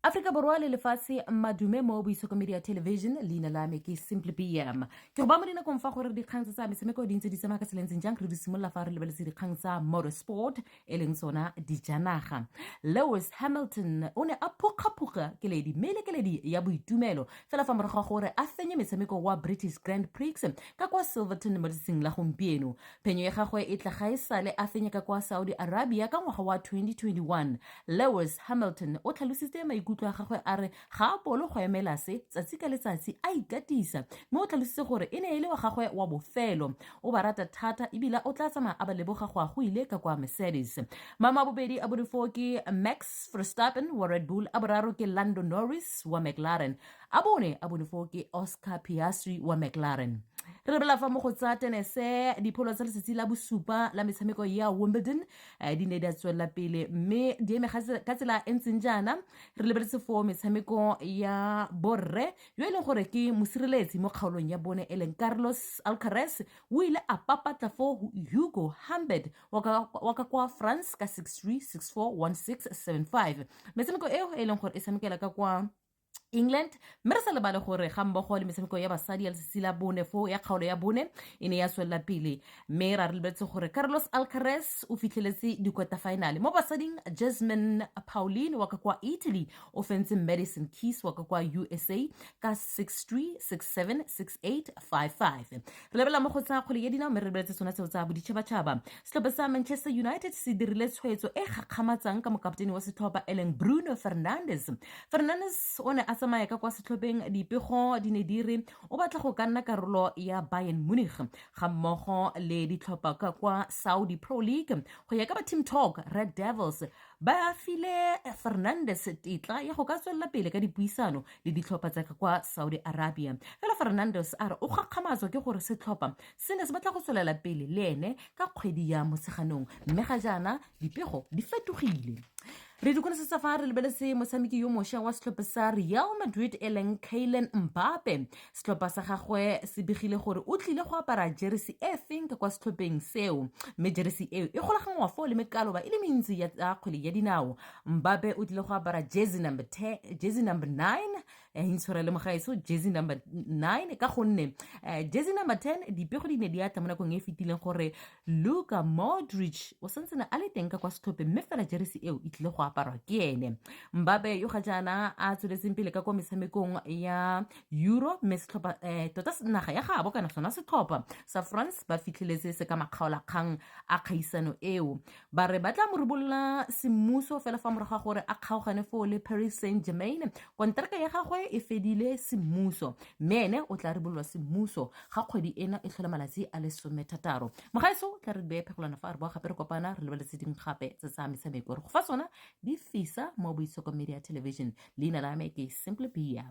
Afrika Borwa le lefatshe madume mo Boitshoko Media Television. Leina la me ke Simply BM. Ke go ba mo dinakong fa gore dikgang tse tsa metshameko di ntse di tsamaya ka tsela e ntseng jang. Re di simolola fa re lebeletse dikgang tsa motorsport, e leng tsona dijanaga. Lewis Hamilton o ne a phukgaphuka keledi, mme le keledi ya boitumelo fela fa morago ga gore a fenye metshameko wa British Grand Prix ka kwa Silverton mo letsatsing la gompieno. Phenyo ya gagwe e tla ga e sale a fenya ka kwa Saudi Arabia ka ngwaga wa 2021. Lewis Hamilton o tlhalositse maikutlo a gagwe a re ga a bolo go emela se tsatsi ka letsatsi a ikatisa, mme o tlhalositse gore e ne e le wa gagwe wa bofelo. O ba rata thata ebile o tla tsamaya a ba leboga go a go ile ka kwa Mercedes. Mama a bobedi a bone foo ke Max Verstappen wa Red Bull, a boraro ke Lando Norris wa McLaren, a bone a bone foo ke Oscar Piastri wa McLaren. Re lebela fa mo go tsa tenese, dipholo tsa letsatsi la bosupa la metshameko ya Wimbledon di ne di a tswelela pele mme di eme ka tsela e ntseng jaana. Re lebeletse foo metshameko ya borre, yo e leng gore ke mosireletsi mo kgaolong ya bone e leng Carlos Alcaraz o ile a papatla foo Hugo Humbert wa ka kwa France ka 6-3, 6-4, 1-6, 7-5. Metshameko eo e leng gore e tshamekela ka kwa England, mme re sa lebale gore ga mmogo le metshameko ya basadi ya letsatsi la bone foo ya kgaolo ya bone e ne ya tswelela pele, mme ra re lebeletse gore Carlos Alcaraz o fitlheletse di-quarter final. Mo basading, Jasmine Pauline wa ka kwa Italy o fentse Madison Keys wa ka kwa USA ka 6-3, 6-7, 6-8, 5-5. Re lebelela mo go tsa kgwele ya dinao, mme re lebeletse tsona tseo tsa boditšhabatšhaba. Setlhopha sa Manchester United se dirile tshwetso e gakgamatsang ka mokaptene wa setlhopha e leng Bruno Fernandes. Fernandes o ne a tsamaya ka kwa setlhopheng, dipego di ne di re o batla go ka nna karolo ya Bayern Munich ga mmogo le ditlhopha ka kwa Saudi Pro League. Go ya ka ba Team Talk, Red Devils ba file Fernandes tetla ya go ka tswelela pele ka dipuisano le ditlhopha tsa ka kwa Saudi Arabia. Fela Fernandes a re o gakgamatswa ke gore setlhopha se ne se batla go tswelela pele le ene ka kgwedi ya Motsheganong, mme ga jaana dipego di fetogile. Re dikolosetsa fa re lebeletse motshameki yo mošwa wa setlhopha sa Real Madrid e leng Kylian Mbappe. Setlhopha sa gagwe se begile gore o tlile go apara jeresi e feng ka kwa setlhopheng seo, mme jeresi eo e golaganngwa foo le mekaloba e le mentsi ya kgwele ya dinao. Mbappe o tlile go apara jersey number 10, jersey number 9, intshwarele mogaetso, jersey number 9, ka gonne jersey number 10 dipego di ne di atla mo nakong e e fetileng gore Luka Modric o santse a le teng ka kwa setlhopheng, mme fela jeresi eo e tlile go aparwa ke ene Mbappe yo ga jaana a tsweletseng pele ka kwa metshamekong ya Euro. Mme setlhopha tota naga ya gabo kana sona setlhopha sa France ba fitlheletse se ka makgaolakgang a kgaisano eo, ba re ba tla mo ribolola semmuso fela fa morago ga gore a kgaogane foo le Paris Saint-Germain. Konteraka ya gagwe e fedile semmuso, mme ene o tla ribololwa semmuso ga kgwedi ena e tlhola malatsi a le 60. Mogaeso, tla re beye phegolwana fa re boa gape re kopana re lebeletse ding gape tse tsa metshameko. Re go fa tsona di fisa mo Boitshoko Media Television. Leina la me ke Simply BM.